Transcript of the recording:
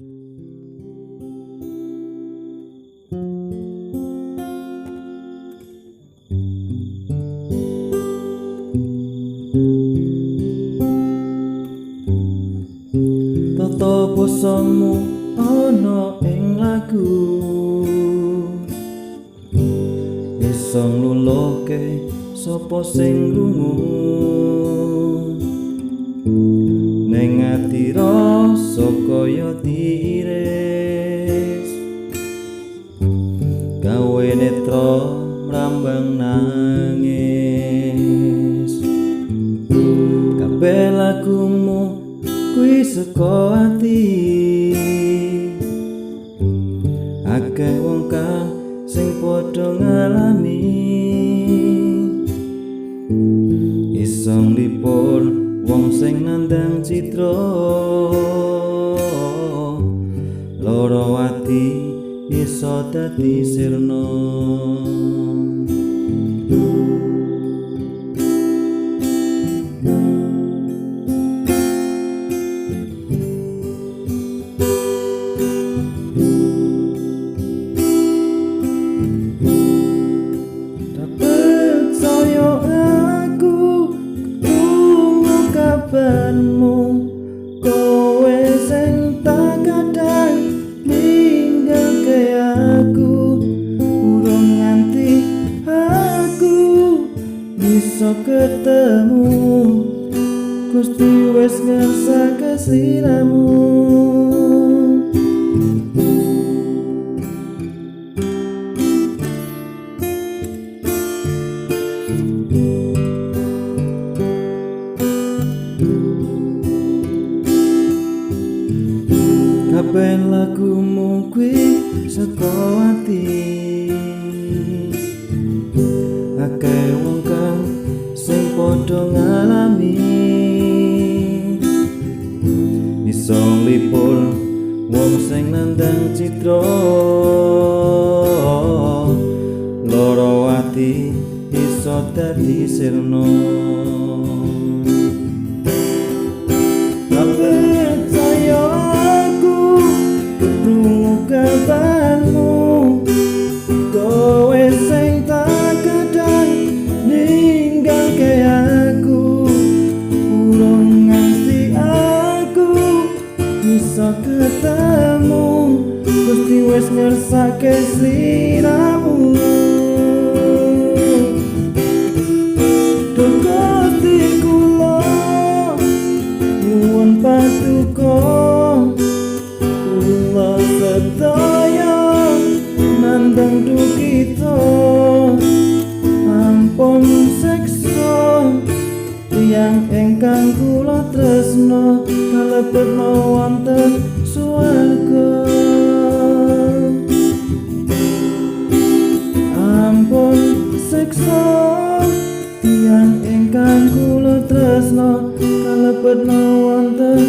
Tata basamu ana ing lagu, iso ngluluhke sapa sing ngrungu. Ning ati rasa kaya diiris, gawe netra mrambang nangis. Kabeh lagumu kuwi saka ati, akeh wong kang sing padha ngalami. Iso nglipur wong sing nandhang citra, lara ati iso dadi sirna. Percaya aku krungu kabarmu, kowe sing tak kadang ninggalke aku. Urung nganti aku bisa ketemu, Gusti wis ngersake sliramu. Kabeh lagumu kuwi saka ati, akeh wong kang sing padha ngalami. Iso nglipur wong sing nandhang citra, lara ati iso dadi sirna. Percaya aku krungu kabarmu, kowe sing tak kadang ninggalke aku. Urung nganti aku bisa ketemu, Gusti wis ngersake sliramu. Duh Gusti kula nyuwun paduka, kula sedaya nandhang dukita. Ampun siksa tiyang ingkang kula tresna, kalebetna wonten swarga. Ampun siksa tiyang ingkang kula tresna, kalebetna wonten